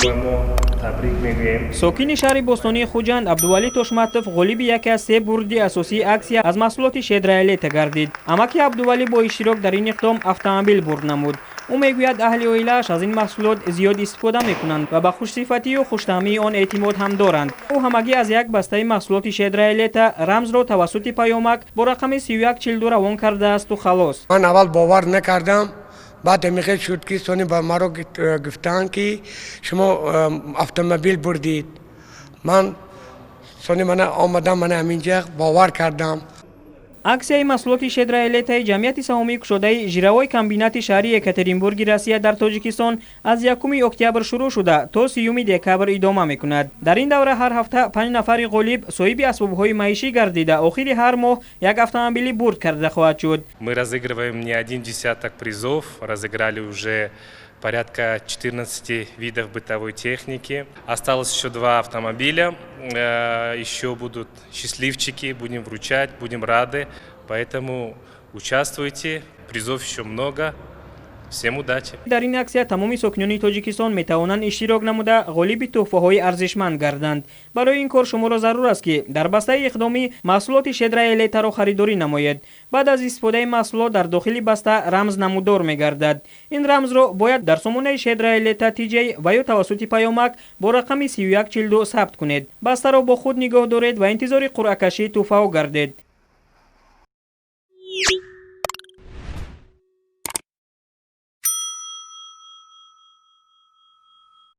Шумо табрик мегӯем. Сокини шаҳри бостонии Хуҷанд Абдувалӣ Тошматов ғолиби яке аз се бурди асосии аксия аз маҳсулоти «Щедрая лето» гардид. Амаки Абдувалӣ бо иштирок дар ин иқдом автомобил бурд намуд. Ӯ мегӯяд, аҳли оилааш аз ин маҳсулот зиёд истифода мекунанд ва ба хушсифатию хуштаъмии он эътимод ҳам доранд. Ӯ ҳамагӣ аз як бастаи маҳсулоти «Щедрая лето» рамзро тавассути паёмак бо рақами 3142 равон кардаасту халос. Ман аввал бовар накардам, баъд мехел шуд, ки сони ба маро гуфтанд, ки шумо автомобил бурдид. Ман сони мана омадам, мана ҳаминҷа бовар кардам. Аксияи маҳсулоти «Щедрая лето» и ҷамъияти саҳомии кушодаи жировой комбинати шаҳри Екатеринбурги Россия дар Тоҷикистон аз 1 октябр шурӯъ шуда, то 30 декабр идома мекунад. Дар ин давра ҳар ҳафта панҷ нафари ғолиб соҳиби асбобҳои маишӣ гардида, охири ҳар моҳ як автомобили бурд карда хоҳад шуд. Мы разыгрываем не один десяток призов, разыграли уже порядка 14 видов бытовой техники. Осталось еще два автомобиля. Еще будут счастливчики, будем вручать, будем рады. Поэтому участвуйте, призов еще много. Всем удачи! Дар ин аксия тамоми сокинони Тоҷикистон метавонанд иштирок намуда, ғолиби тӯҳфаҳои арзишманд гарданд. Барои ин кор шуморо зарур аст, ки дар бастаи иқдомӣ маҳсулоти «Щедрая лето» ро харидорӣ намоед. Баъд аз истифодаи маҳсулот дар дохили баста рамз намудор мегардад. Ин рамзро бояд дар сомонаи «Щедрая лето» тиҷ ва ё тавассути паёмак бо рақами 3142 сабт кунед. Бастаро бо худ нигоҳ доред ва интизори қуръакашии тӯҳфаҳо гардед.